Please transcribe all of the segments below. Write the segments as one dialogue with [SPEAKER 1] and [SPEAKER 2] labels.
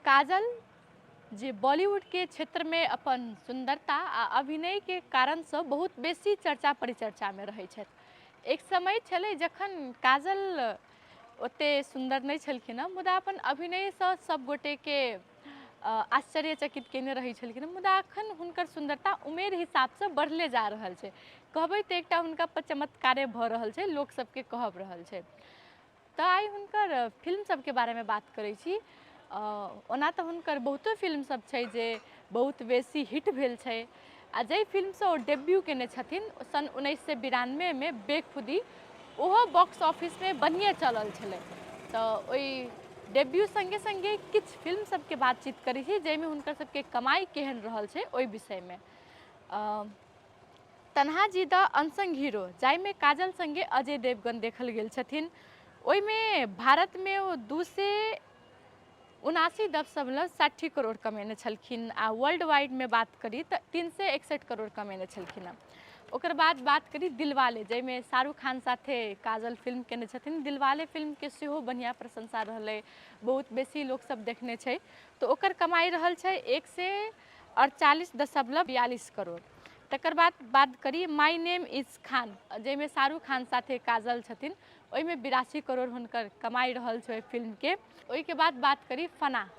[SPEAKER 1] काजल जे बॉलीवुडके क्षेत्रमे अपन सुन्दरता आ अभिनयके कारणसँ बहुत बेसी चर्चा परिचर्चामे रहै छथि। एक समय छलै जखन काजल ओतेक सुन्दर नहि छलखिन हँ, मुदा अपन अभिनयसँ सब गोटेके आश्चर्यचकित कयने रहै छलखिन हँ। मुदा एखन हुनकर सुन्दरता उमेर हिसाबसँ बढ़ले जा रहल छै। कहबै तऽ एकटा हुनका पर चमत्कारे भऽ रहल छै, लोक सबके कहब रहल छै। तऽ आइ हुनकर फिल्म सबके बारेमे बात करै छी। ओना तऽ हुनकर बहुतो फिल्म सब छै जे बहुत बेसी हिट भेल छै, आ जाहि फिल्मसँ ओ डेब्यू केने छथिन सन् 1992मे बेखुदी, ओहो बॉक्स ऑफिसमे बढ़िएँ चलल छलै। तऽ ओहि डेब्यू सङ्गे सङ्गे किछु फिल्म सबके बातचीत करै छी जाहिमे हुनकर सबके कमाइ केहन रहल छै ओहि विषयमे। तन्हाजी द अनसंग हीरो, जाहिमे काजल सङ्गे अजय देवगन देखल गेल छथिन, ओहिमे भारतमे ओ 279.60 करोड़ कमेने छलखिन, आ वर्ल्ड वाइडमे बात करी तऽ 361 करोड़ कमेने छलखिन हँ। ओकर बाद बात करी दिलवाले, जाहिमे शाहरुख खान साथे काजल फिल्म केने छथिन। दिलवाले फिल्मके सेहो बढ़िआँ प्रशंसा रहलै, बहुत बेसी लोकसब देखने छै, तऽ ओकर कमाइ रहल छै 148.42 करोड़। तकर बाद बात करी माय नेम is Khan, जाहिमे शाहरुख खान साथे काजल छथिन, ओहिमे 82 करोड़ हुनकर कमाइ रहल छै ओहि फिल्मके। ओहिके बाद बात करी फना,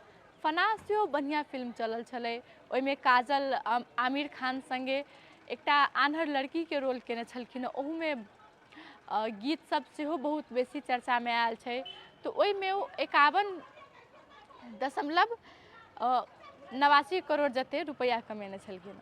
[SPEAKER 1] फना सेहो बढ़िआँ फिल्म चलल छलै। ओहिमे काजल आमिर खान सङ्गे एकटा आन्हर लड़कीके रोल केने छलखिन हँ। ओहूमे गीत सब सेहो बहुत बेसी चर्चामे आयल छै, तऽ ओहिमे ओ 51.89 करोड़ जते रुपैआ कमेने छलखिन।